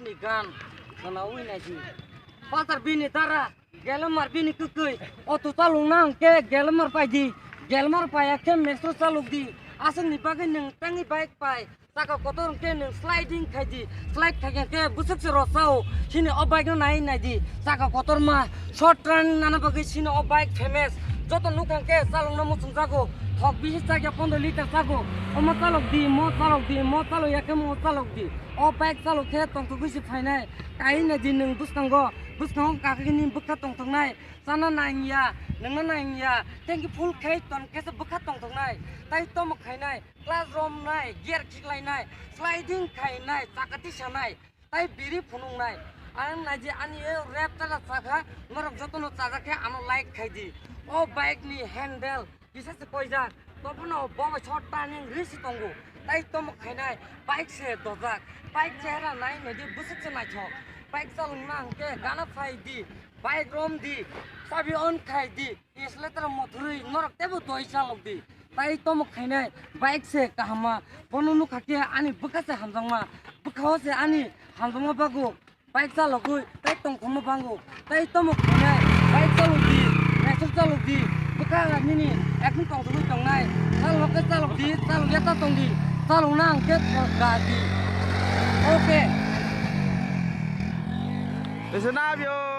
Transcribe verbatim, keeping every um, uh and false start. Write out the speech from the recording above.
Ni gan khwnawi naidi. Patar bini dara, gelemar bini kwkwi. Auto chalokna hwnkhe gelemar paidi. Gelemar paiya khe metro chalokdi. Aswkni bagwi nwng tangwi bike pai. Chaka kotor hwnkhe nwng sliding khaidi. Slide khaikhe hwnkhe bwswk se rosao. Chini o bike no nai naidi. Chaka kotorma short turn nana bagwi chini o bike famous. Joto nukha hwnkhe chalokna muchungjago. Thok bisi chakya pondro liter chago. Omo chalokdi, mo chalokdi, mo chalokya khe mo chalokdi. O bike chalok khe tongthogwi se phainai. Kahi naidi nwng bwskango, bwskango kakhwini bwkha tongthoknai. Chana nangya, nwngna nangya, tanki full khai ton khe se bwkha tongthoknai. Tai tomo khainai, clutch romnai, gear khiklainai, sliding khainai, chaka tisanai, tai biri phunuknai. Ang naidi ani e rap chala chakha, norok jotono chajak khe ano like khaidi. O bike ni handle kisa se koijak, tobono bo bai short turning risi tongo. Tai tomo khainai, bike se dojak, bike chehra nai naidi bwswk se naithok. Bike chalokna hwnkhe gana phaidi, bike romdi, chabi on khaidi, accelerator mothorwi norok teibo doi chalokdi. Tai tomo khainai, bike se kahamma, bono nukha khe ani bwkha se hamjakma, bwkhao se ani hamjakma bago. Bike chalogwi tei tongthokma bango. Tei tomo khainai bike chalokdi, naisuk chalokdi. Bwkha nini ekdom tongthogwi tongnai. Chalokhe chalokdi, chalokya ta tongdi. Chalokna hwnkhe thokdadi. Okay. Ese nabio.